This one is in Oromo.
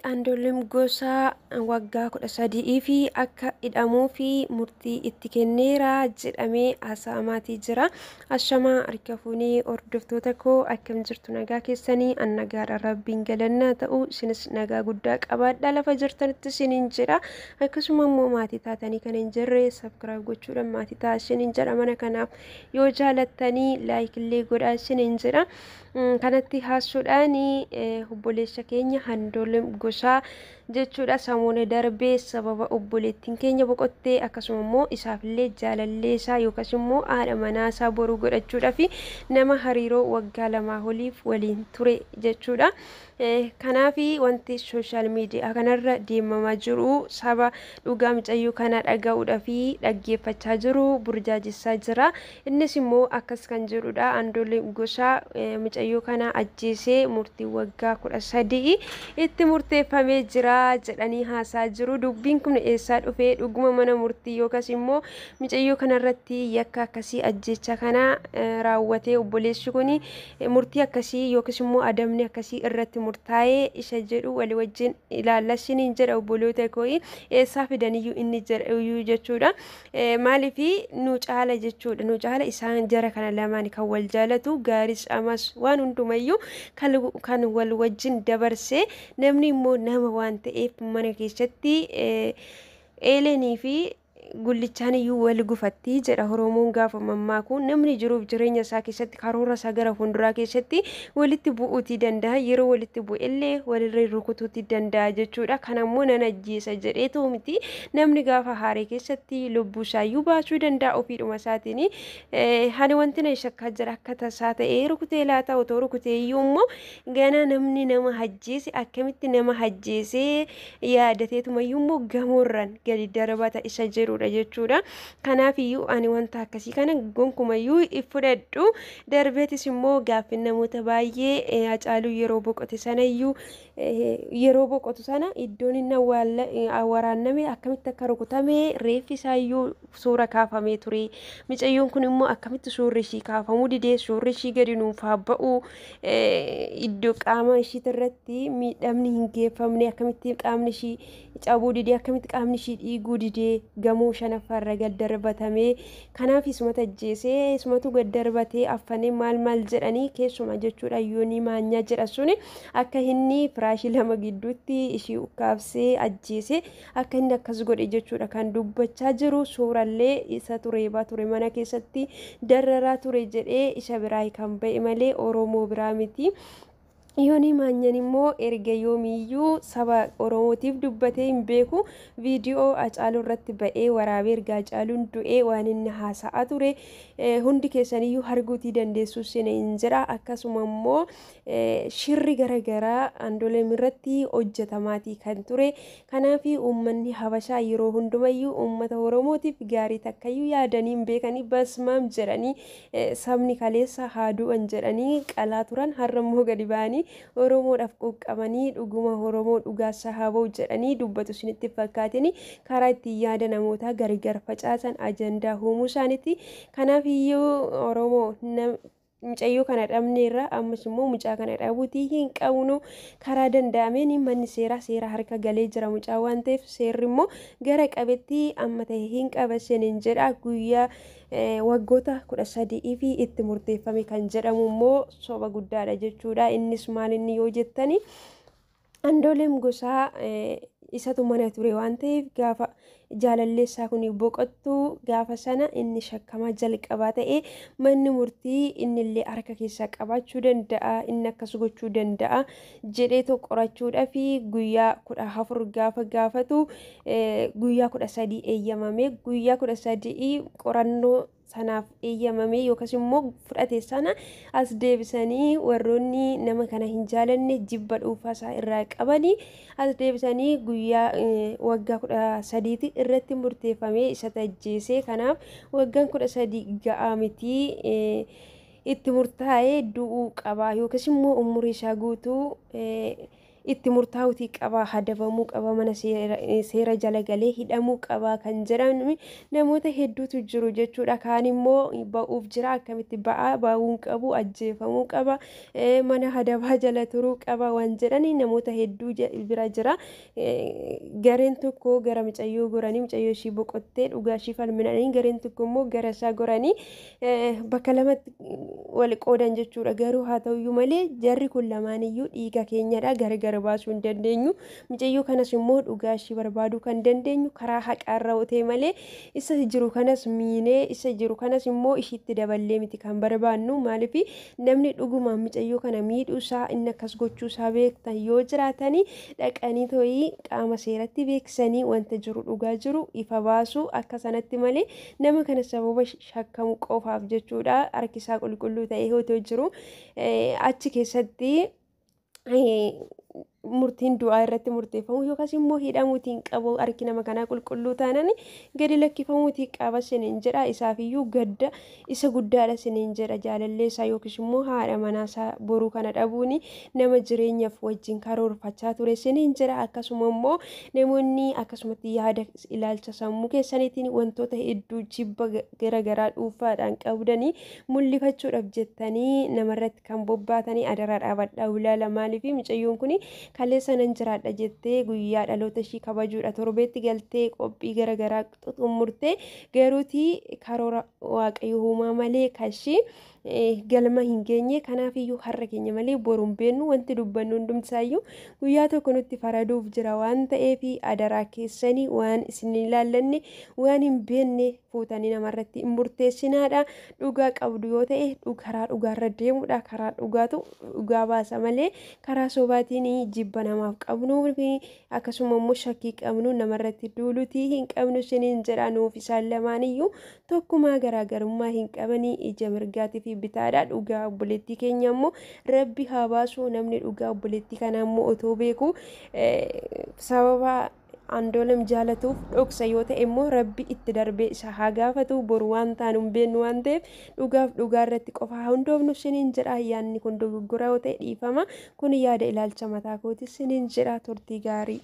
Andu'aalem Gosaa waggaa 13 fi akka hidhamuu fi murtii itti kenneera jedhamee haasa'amaatii jira. Ashamaa harka fuunee hordoftoota koo, akkam jirtu? Nagaa keessanii? An nagaadha, Rabbiin galannaa ta'u. Isinis nagaa guddaa qabaadha lafa jirtanitti isiniin jedha. Akkasuma immoo maatii taatanii kan hin jirre subscribe gochuudhaan maatii ta'a isiniin jedha. Mana kanaaf yoo jaalattanii like illee godhaa isiniin jedha. Kanatti haasuudhaan obboleessa keenya Andu'aalem Gosaa jechuudha, samuuna darbee sababa obboleettiin keenya boqottee, akkasuma immoo isaafillee jaalallee isaa yookaas immoo haadha manaa isaa boruu godhachuudhaaf nama hariiroo waggaa 2 oliif waliin ture jechuudha. Kanaaf wanti social media kanarra deemamaa jiru saba dhugaa mucayyoo kana dhaga'uudhaa fi dhaggeeffachaa jiru burjaajessaa jira. Innis immoo akkas kan jedhudha. Andu'aalem Gosaa mucayyoo kana ajjeesee murtii waggaa 13 itti murteeffamee jira jedhanii haasaa jiru. Dubbiin kun eessaa dhufee? Dhuguma mana murtii yookaas immoo mucayyoo kanarratti yakka akkasii ajjecha kana raawwatee obboleessi kun murtii akkasii yookaas immoo adabni akkasii irratti murtaa'ee isa jedhu walii wajjin ilaallasiniin jedha, obboloota koo. Eessaa fidaniyyuu inni jedhu jechuudha. Maaliif nu caala jechuudha? Nu caala isaan jara kana lamaan kan wal jaalatu, gaaris amas waan hundumayyuu kan wal wajjin dabarse. Namni immoo nama waan ta'eef mana keessatti eeleenii fi gullichaan iyyuu wal gufatti jedha Oromoon gaafa mammaaku. Namni jiruuf jireenya isaa keessatti karoora isaa gara fuulduraa keessatti walitti bu'uutii danda'a. Yeroo walitti bu'ellee walirra rukutuutii danda'a jechuudha. Kanammoo nan ajjeesa jedheetu miti. Namni gaafa haaree keessatti lubbuu isaayyuu baasuu danda'a ofiidhuma isaatiin. Ani wanti na shakkaa jira, akka tasaa ta'ee rukutee laata? Otoo rukutee iyyuu immoo gana namni nama ajjeese akkamitti nama ajjeesee yaadateetumayyuu immoo gamoorraan gadi darbata isa jedhudha jechuudha. Kanaaf iyyuu ani wanta akkasii kana gonkumayyuu fudhadhu. Darbeetis immoo gaaffin namoota baay'ee, Hacaaluu yeroo boqote sana iyyuu, yeroo boqotu sana iddoon inni waraanname akkamitti akka rukutame reeffi isaa iyyuu suura kaafamee ture. Mucayyoon kun immoo akkamitti suurri ishii kaafamuu didee, suurri ishii gadi nuuf haa ba'u, iddoo qaama ishiitirratti miidhamni hin geeffamne, akkamitti qaamni ishii cabuu didee, akkamitti qaamni ishii dhiiguu didee gamoo shanaffaarra gad darbatamee? Kanaaf isumatu ajjeesee, isumatu gad darbatee affanee maal maal jedhanii keessuma jechuudha. Yoonii Maanyaa jedha suni akka inni firaashii lama gidduutti ishii ukkaabsee ajjeese, akka inni akkas godhe jechuudha kan dubbachaa jiru. Suurallee isa tureebaa ture, mana keessatti dararaa ture jedhee isa biraa kan ba'e malee Oromoo biraa miti. Yoonii Maanyan immoo erga yoomiyyuu saba Oromootiif dubbatee hin beeku. Viidiyoo Hacaaluu irratti ba'ee waraabee, erga Hacaaluun du'ee waan inni haasa'aa ture hundi keessaniyyuu arguutii dandeessu hin jira. Akkasuma immoo shirri garaagaraa Andu'aalem irratti hojjetamaatii kan ture. Kanaaf uummanni Habashaa yeroo hundumayyuu uummata Oromootiif gaarii takkayyuu yaadanii hin beekanii. Basmaam jedhanii sabni kaleessa haa du'an jedhanii qalaa turan, har'a immoo gadi ba'anii Oromoodhaaf quuqqamanii dhuguma Oromoo dhugaa haa ba'u jedhanii dubbatu isinitti fakkaatini. Karaa ittiin yaada namootaa gargar facaasan ajandaa uumuu isaaniiti. Kanaaf iyyuu Oromoo, mucayyoo kana dhabneerra, ammas immoo mucaa kana dhabuutii hin qabnu. Karaa danda'ameen manni seeraa seera harka galee jira mucaa waan ta'eef, seerri immoo gara qabetti amma ta'e hin qabasiniin jedha. Guyyaa waggoota 13 fi itti murteeffame kan jedhamu immoo soba guddaadha jechuudha. Innis maal inni yoo jettani, Andu'aalem Gosaa isatu mana ture waan ta'eef, gaafa jaalalleessaa kun boqottu gaafa sana inni shakkamaa jalqabaa ta'e, manni murtii innillee harka keessaa qabaachuu danda'a, inni akkas gochuu danda'a jedheetoo qorachuudhaaf guyyaa 14 gaafa gaafatu, guyyaa 13 eeyyamame. Guyyaa 13 qorannoo sanaaf eeyyamame yookaas immoo fudhate sana as deebisanii warroonni nama kana hin jaalanne, jibba dhuunfaa isaa irraa qabanii, as deebisanii guyyaa waggaa 13ti irratti murteeffamee, isa ajjeese. Kanaaf waggaan 13 ga'aa miti, itti murtaa'ee du'uu qaba yookaas immoo umurii isaa guutuu Itti murtaa'uutii qaba, hadabamuu qaba, mana seera jala galee hidhamuu qaba kan jedhan namoota hedduutu jiru jechuudha. Kaan immoo ba'uuf jira, akkamitti ba'aa, ba'uun qabu, ajjeefamuu qaba, mana hadabaa jala turuu qaba waan jedhan namoota hedduu bira jira. Gareen tokko gara mucayyoo goranii mucayyoo ishii boqottee dhugaa ishii falminanii, gareen tokko immoo gara isaa goranii bakka lamatti wal qoodan jechuudha. Garuu haa ta'uyyuu malee jarri kun lamaaniyyuu dhiiga keenyadha, gargar baasuu hin dandeenyu. Mucayyoo kanas immoo dhugaa ishii barbaaduu kan dandeenyu karaa haqaarra otee malee isa jiru kanas miinee isa jiru kanas immoo ishiitti daballee miti kan barbaannu. Maaliif namni dhugumaan mucayyoo kana miidhuu isaa, inni akkas gochuu isaa beektan yoo jiraatanii, dhaqanii tooyii qaama seeratti beeksisanii wanta jiru dhugaa jiru ifa baasuu akka sanatti malee, nama kana sababa shakkamu qofaaf jechuudha, harki isaa qulqulluu ta'ee otoo jiru achi keessatti murtiin du'aa irratti murteeffamu yookaas immoo hidhamuutiin qabu. Harki nama kanaa qulqulluu taanaan gadi lakkifamuutii qaba siniin jedha. Isaafiyyuu gadda isa guddaadha siniin jedha. Jaalallee isaa yookiis immoo haadha manaa isaa boruu kana dhabuuni nama jireenyaaf wajjin karoorfachaa ture siniin jedha. Akkasuma immoo namoonni akkasumatti yaada ilaalcha sammuu keessaniitiin wantoota hedduu jibba garaagaraa dhuunfaadhaan qabdanii mul'ifachuudhaaf jettanii namarratti kan bobbaatanii, adaraa dhaabadhaa ilaala. Maaliif mucayyoon kun kaleessa nan jiraadha jettee guyyaa dhaloota ishii kabajuudha torbeetti galtee qophii garaagaraa xumurtee, garuutii karoora Waaqayyo uumaa malee kashii galma hin geenye. Kanaafiyyuu har'a keenya malee boru hin beennu. Wanti dubbannu hundumtisaayyuu guyyaa tokko nutti faraduuf jira waan ta'eef, adaraa keessanii waan isin ilaallanne, waan hin beekne fuutanii namarratti hin murteessinaadha. Dhugaa qabdu yoo ta'e karaa dhugaarra deemudha. Karaa dhugaatu dhugaa baasa malee karaa sobaatiin jibba namaaf qabnuu fi akkasuma immoo shakkii qabnu namarratti duulutii hin qabnu isiniin jedha. Nuuf isaan lamaaniyyuu tokkumaa, garaagarummaa hin qabanii, ija mirgaatii fi bitaadha. Dhugaa obboleettii keenya immoo Rabbi haa baasu. Namni dhugaa obboleettii kanaa immoo otoo beeku sababa Andu'aalem jaalatuuf dhoksa yoo ta'e immoo Rabbi itti darbee isa haa gaafatu. Boru waan taanu hin beeknu waan ta'eef, dhugaaf dhugaa irratti qofa haa hundoofnu isiniin jedha. Yaadni kun dogoggora yoo ta'e dhiifama, kun yaada ilaalcha mataa kooti isiniin jedha. Turtii gaarii.